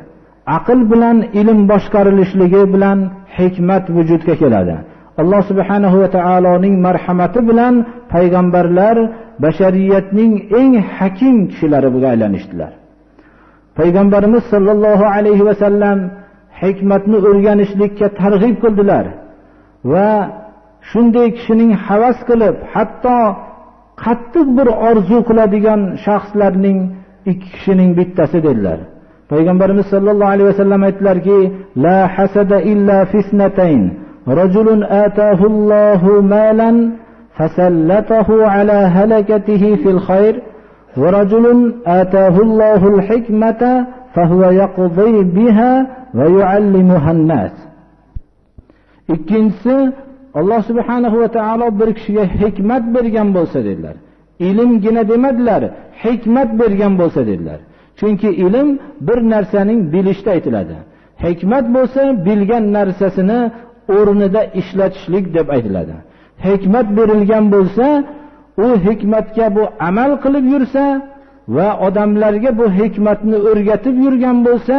Aql bilan ilm boshqarilishligi bilan hikmat vujudga keladi. Alloh subhanahu va taoloning marhamati bilan payg'ambarlar bashariyatning eng hakim kishilariga aylanishdilar. Payg'ambarimiz sollallohu alayhi va sallam hikmatni o'rganishlikka targ'ib qildilar va shunday kishining havas qilib, hatto qattiq bir orzu qiladigan shaxslarning ikki kishining bittasi dedilar. Payg'ambarimiz sollallohu alayhi vasallam aytdilarki, la hasada illa fisnatayn, rajulun atahu Allohu malan fasallatahu ala halakatihi fil khayr va rajulun atahu Allohu al-hikmata fahuwa yaqdi biha va yuallimuha an-nas. Ikkinchisi, Alloh subhanahu va taolo bir kishiga hikmat bergan bo'lsa dedilar. Ilmgina demadilar, hikmat bergan bo'lsa dedilar. Chunki ilm bir narsaning bilishda aytiladi. Hikmat bo'lsa bilgan narsasini o'rnida ishlatishlik deb aytiladi. Hikmat berilgan bo'lsa, u hikmatga bu amal qilib yursa va odamlarga bu hikmatni o'rgatib yurgan bo'lsa,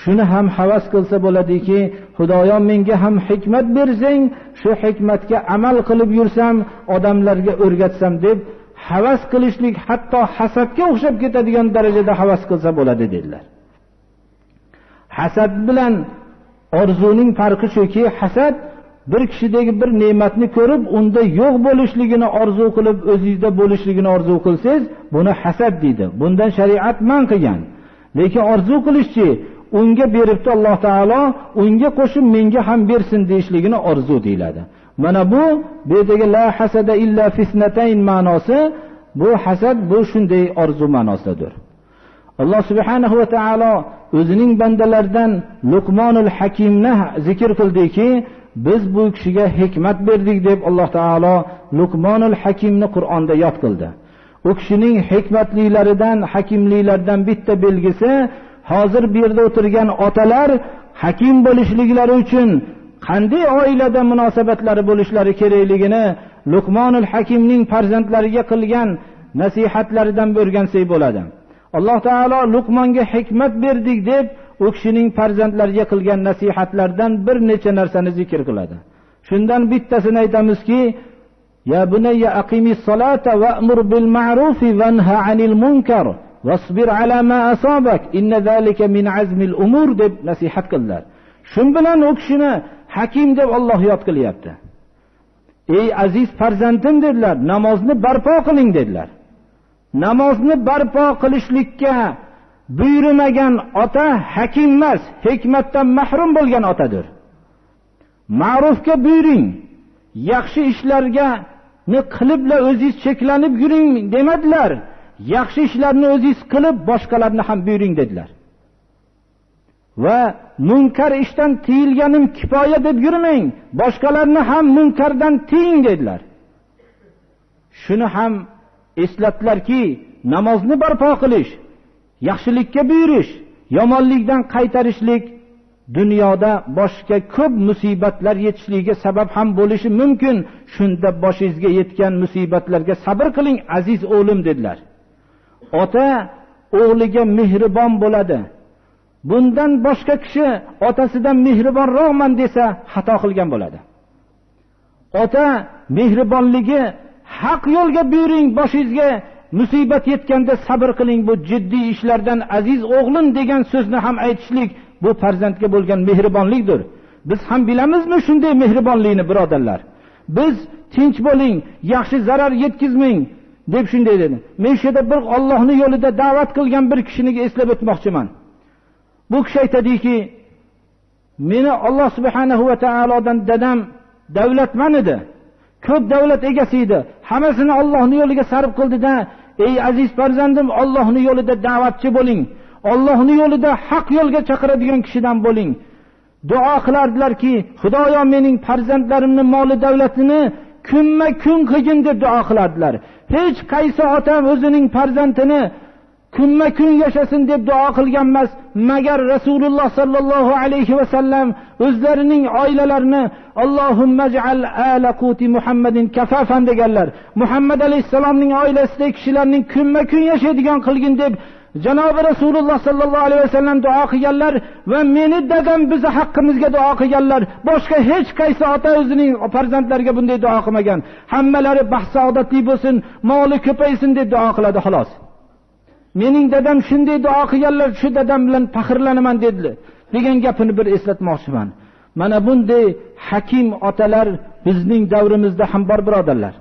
shuni ham havas qilsa bo'ladiki, Xudoyo menga ham hikmat bersang, shu hikmatga amal qilib yursam, odamlarga o'rgatsam deb havas qilishlik hatto hasadga o'xshab ketadigan darajada havas qilsa bo'ladi dedilar. Hasad bilan orzuning farqi shuki, hasad bir kishidagi bir ne'matni ko'rib, unda yo'q bo'lishligini orzu qilib, o'zingizda bo'lishligini orzu qilsangiz, buni hasad deydi. Bundan shariat man qilgan. Lekin orzu qilishchi, unga beribdi Alloh taolo, unga qo'shib menga ham bersin deyishligini orzu deyiladi. Mana bu yerdagi la hasada illa fisnatayn ma'nosi, bu hasad bu shunday orzu ma'nosidir. Alloh subhanahu va taolo o'zining bandalaridan Luqmonul Hakimni zikr qildiki, biz bu kishiga hikmat berdik deb Alloh taolo Luqmonul Hakimni Qur'onda yod qildi. U kishining hikmatlilaridan, hakimliklaridan bitta belgisi, hozir bu yerda o'tirgan otalar hakim bo'lishliklari uchun qanday oilada munosabatlari bo'lishlari kerakligini Luqmonul Hakimning farzandlariga qilgan nasihatlaridan o'rgansak bo'ladi. Alloh taolo Luqmonga hikmat berdik deb u kishining farzandlariga qilgan nasihatlardan bir necha narsani zikr qiladi. Shundan bittasini aytamizki, ya bunayya aqimis solata wa'mur bil ma'rufi vanha 'anil munkar wasbir 'ala ma asabak inna zalika min 'azmil umur deb nasihat qildilar. Shun bilan u kishini hakim deb Alloh yod qilyapti. Ey aziz farzandim dedilar, namozni barpo qiling dedilar. Namozni barpo qilishlikka buyurmagan ota hakim emas, hikmatdan mahrum bo'lgan otadir. Ma'rufga buyuring, yaxshi ishlarga ni qilibla o'zingiz cheklanib yuring demadilar. Yaxshi ishlarni o'zingiz qilib boshqalarni ham buyuring dedilar. Va munkar ishdan tiyilganim kifoya deb yurmang, boshqalarni ham munkardan tiying dedilar. Shuni ham eslatdilarki, namozni barpo qilish, yaxshilikka buyurish, yomonlikdan qaytarishlik Dunyoda boshga ko'p musibatlar yetishligiga sabab ham bo'lishi mumkin. Shunda boshingizga yetgan musibatlarga sabr qiling, aziz o'g'lim dedilar. Ota o'g'liga mehribon bo'ladi. Bundan boshqa kishi otasidan mehribonroqman desa xato qilgan bo'ladi. Ota mehribonligi haq yo'lga buyuring, boshingizga musibat yetganda sabr qiling, bu jiddiy ishlardan aziz o'g'lim degan so'zni ham aytishlik bu farzandga bo'lgan mehribonlikdir. Biz ham bilamizmi shunday mehribonlikni, birodarlar? Biz tinch bo'ling, yaxshi zarar yetkazmang deb shunday dedi. Men shu yerda bir Allohning yo'lida da'vat qilgan bir kishini eslab o'tmoqchiman. Bu kishi aytadiki, meni Alloh subhanahu va taolodan dadam davlatman edi. Ko'p davlat egasi edi. Hammasini Allohning yo'liga sarf qildi-da, ey aziz farzandim, Allohning yo'lida da'vatchi bo'ling. Allohning yo'lida haq yo'lga chaqiradigan kishidan bo'ling. Duo qilardilarki, Xudoyo mening farzandlarimni moli davlatini kunma-kun qilgin deb duo qilardilar. Hech qaysi otam o'zining farzandini kunma-kun yashasin deb duo qilgan emas, magar Rasululloh sallallohu alayhi va sallam o'zlarining oilalarini Allohumma ij'al ala quti Muhammadin kafafan deganlar. Muhammad alayhissalomning oilasidagi kishilarning kunma-kun yashaydigan qilgin deb Janobi Rasululloh sallallohu alayhi vasallam duo qilganlar va meni dadam bizi haqqimizga duo qilganlar. Boshqa hech qaysi ota o'zining farzandlariga bunday duo qilmagan. Hammalari baxt saodatli bo'lsin, moli ko'paysin deb duo qiladi xolos. Mening dadam shunday duo qilganlar, shu dadam bilan faxrlanaman dedilar degan gapini bir eslatmoqchiman. Mana bunday hakim otalar bizning davrimizda ham bor, birodarlar.